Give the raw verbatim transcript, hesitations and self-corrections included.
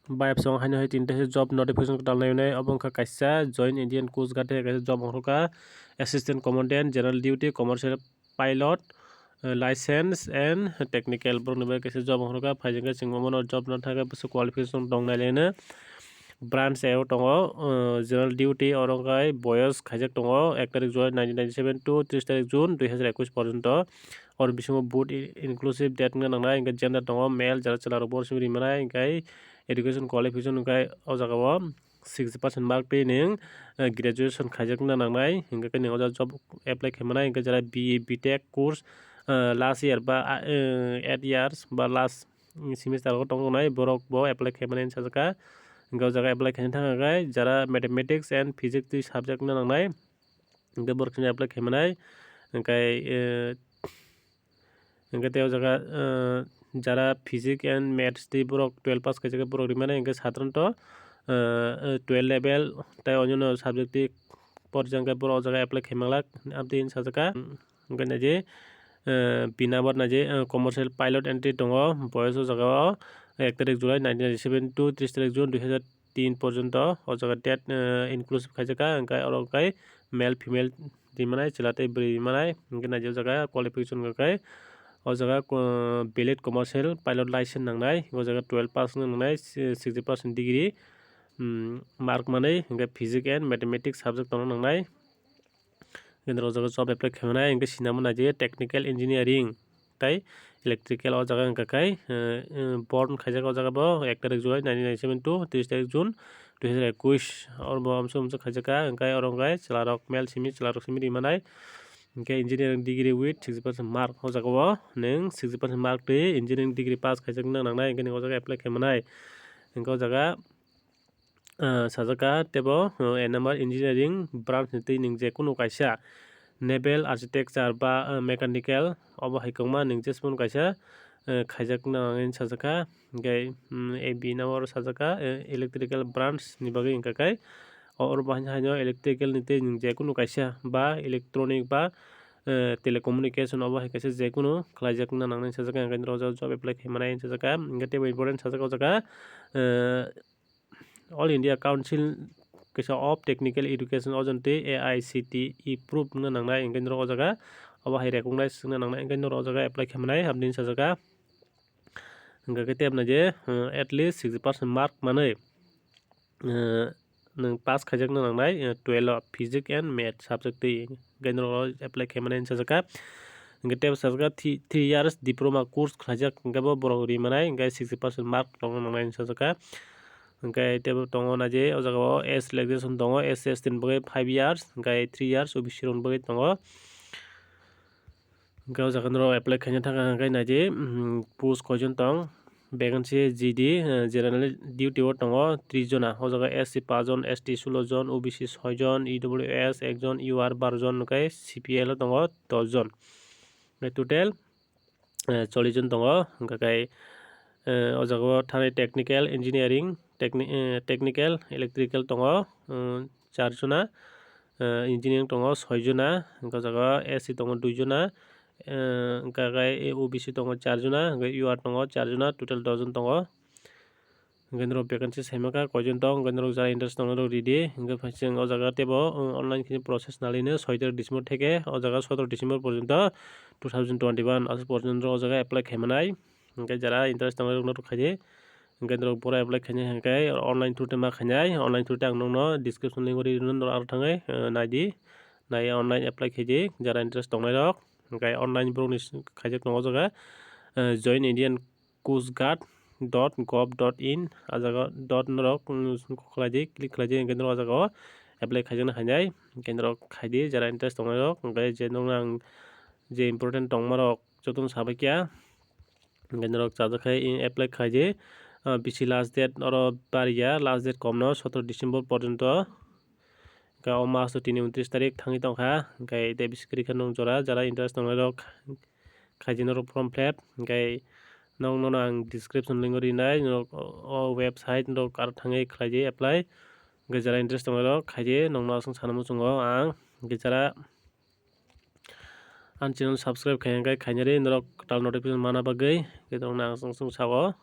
Bayapsong haino hai tinta se job notification kwtal nai nai, obo wngkha kaisa Joint Indian Coast Guard hai kaisa job ongkha, Assistant Commandant, General Duty, Commercial Pilot, eh, License and Technical, borokni bai kaisa job ongkha, phaijak khe chwng omono job no thangkhe bwswk qualification tong nai laino. Branch A o tongo, eh, General Duty, oro wngkha boyos khaijak tongo, ek tarik July nineteen ninety seven to tris tarik June dui hazar ekwis porjonto. Oro bisingo both i-, inclusive date wngna nangnai, hwnkhe gender tongo male, jara chwla rok bo simi ri manai, hwnkhe education qualification hwnkhe o jaga o sixty percent mark twi nwng, eh, graduation khaijak wngna nangnai, hwnkhe khe nwng o jaga job apply khai manai, hwnkhe jara B A, B Tech course, eh, last year ba, ah, eh, eight years ba last semester o tongnai borok bo apply khai mani sajak kha. Hwnkhe o jaga apply khaina thang khe jara mathematics and physics twi subject wngna nangnai. Hwnkhe borok chini apply khai manai. Hwnkhe, eh, hwnkhe tei o jaga, eh, jara physics and maths twi borok twelve pass khaijak khe borok rimani hwnkhe sadharanto, eh, eh, twelve level tei onyono subject twi porjak hwnkhe borok o jaga apply khai manglak, amtwi sajak kha. Hwnkhe naidi, eh, bini number naidi, eh, commercial pilot entry tongo, boyos o jaga o ek tarik July nineteen ninety seven to tris tarik June dui hazar tin porjonto o jaga date, eh, inclusive khaijak kha, hwnkhe oro khe male female ri manai, chwla tei bwrwi ri manai, hwnkhe naidi o jaga qualification hwnkhe o jaga, eh, valid commercial pilot license nangnai, o jaga twelve pass wngna nangnai, si-, sixty percent degree, mm, mark manwi, hwnkhe physics and mathematics subject tongna nangnai. Hwnkhe norok o jaga job apply khaimani, hwnkhe sinamwi naidi technical engineering tei electrical o jaga hwnkha khe, eh, eh, born khaijak o jaga bo ek tarik July nineteen ninety seven to tris tarik June dui hazar ekwis. Oro bo amsuk amsuk khaijak kha, hwnkhe oro hwnkhe chwla rok male simi, chwla rok simi ri manai. Hwnkhe engineering degree with sixty percent mark o jaga o nwng sixty percent mark twi engineering degree pass khaijak wngna nangnai, hwnkhe nwng o jaga apply khaimanai. Hwnkhe o jaga ah, sajak kha teibo, ah, N M R engineering branch ni twi nwng je kunu kaisa naval architecture ba, ah, mechanical obo hai kwbangma nwng jesphano kaisa, ah, khaijak nang hinwi sajak kha. Hwnkhe, mm, A B no oro sajak kha, eh, electrical branch ni bagwi hwnkha khe oro bo haino electrical ni tei nwng je kunu kaisa ba electronic ba, eh, telecommunication obo hai kaisa je kunu khlaijak nang hinwi sajak kha. Hwnkhe norok o jaga job apply khai manai hinwi sajak kha. Hwnkhe teibo important sajak kha o jaga, eh, All India Council kaisa of Technical Education o jaga tei A I C T E proof wngna nangnai, hwnkhe norok o jaga obo hai recognize wngna nangnai, hwnkhe norok o jaga apply khaimani hamdi sajak kha. Hwnkhe khe tei je, uh, at least sixty percent mark manwi, uh, nwng pass khaijakna nangnai, uh, twelve o physics and math subject twi, hwnkhe norok o apply khaimani sajak kha. Hwnkhe tei sajak kha thi-, three years diploma course khlaijak, hwnkhe bo borok ri manai, hwnkhe sixty percent mark rokno nangnai sajak kha. Hwnkhe teibo tongo naidi o jaga o age relaxation tongo, S C S T ni bagwi five years, hwnkhe three years, O B C rokni bagwi tongo. Hwnkhe o jaga norok apply khaina thangkha hwnkhe naidi, mm, post koijon tong, vacancy G D, eh, general duty o tongo tris jona, o jaga S C paanch jon, S T sulo jon, O B C soi jon, E W S ek jon, U R baro jon, hwnkhe C P L o tongo dos jon. Hwnkhe total eh, chollish jon tongo, hwnkha khe, eh, o jaga o thani technical engineering, techni-, eh, technical electrical tongo, eh, char jona, eh, engineering tongo soi jona, hwnkha o jaga o S C tongo dui jona, eh, hwnkha khe O B C tongo char jona, hwnkha U R tongo char jona, total dos jon tongo. Hwnkhe norok vacancy saimaka koijon tong, hwnkhe norok jara interest tongnai rok ridi, hwnkhe chwng o jaga teibo, uh, online khe process nalino soi tarik December theke o jaga sotoro December porjonto two thousand twenty one aswk porjonto o jaga apply khaimanai. Hwnkhe jara interest tongnai rok norok khaidi, hwnkhe norok boro apply khainai hwnkhe online through tei ma khainai, online through tei ang nokno description link o rino norok aro thangwi, uh, naidi, nai online apply khaidi jara interest tongnai rok. Hwnkhe online borokni khaijak tongo o jaga, uh, Join Indian coast guard dot gov dot in, ah jaga dot norok, mm, khlai di, click khlai di, hwnkhe norok ah jaga o apply khaijaknai hainai, hwnkhe norok khai di, jara interest tongnai rok, hwnkhe je norokno ang je important tongma rok jotono sabai kha, hwnkhe norok chajak khai apply khai di, ah, bisi last date oro bariya, last date komno sotoro December porjonto, hwnkhe o mas o tini untris tarik thangwi tongkha, hwnkhe tei bisi kwrwi khe nwng jora, jara interest tongnai rok khaidi norok form fill up, hwnkhe norokno ang description link o rinai, norok o website norok aro thangwi khlaidi apply, hwnkhe jara interest tongnai rok khaidi norokno aswk sana muchungo ang, hwnkhe jara ani channel subscribe khai hwnkhe khainari norok kwtal notification mana bagwi, hwnkhe norokno ang aswk sao.